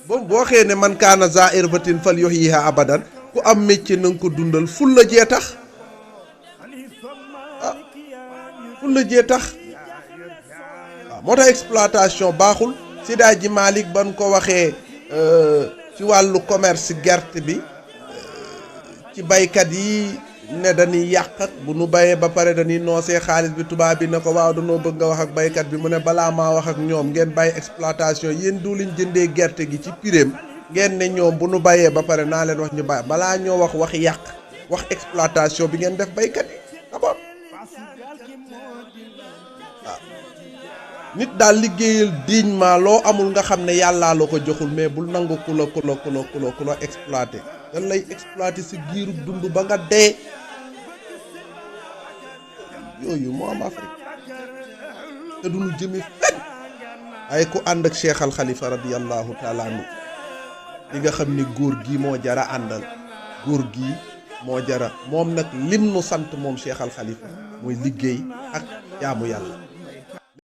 boo waxee ne man kaana za irbatin fal yuhyiha abadan ku am métier na nga ko dundal ful la jee tax ful la jee tax waaw moo tax exploitation baaxul Seydi Hadji Malick ban ko waxee ci wàllu commerce gerte bi ci baykat yi ne dañuy yàq bu nu bayee ba pare dañuy noosee xaalis bi tubaab bi ne ko waaw dañoo bëgg nga wax ak baykat bi mu ne balaa maa wax ak ñoom ngeen bàyyi exploitation yéen du liñ jëndee gerte gi ci pireem ngeen ne ñoom bu nu bayee ba pare naa leen wax ñu bàyyi balaa ñoo wax yàq wax exploitation bi ngeen def baykat yi d'abord waaw nit daal liggéeyal dignement loo amul nga xam ne yàllaa la ko joxul mais bul nangu ku la exploité dan lay exploité si giiru dund ba nga dee yooyu moo am Afrique te duñu jëme fenn ay ku ànd ak Cheikh Al Khalifa radiyallahu taala anhu li nga xam ne góor gi moo jara àndal góor gi moo jara moom nag lim nu sant moom Cheikh Al Khalifa mooy liggéey ak jaamu yàlla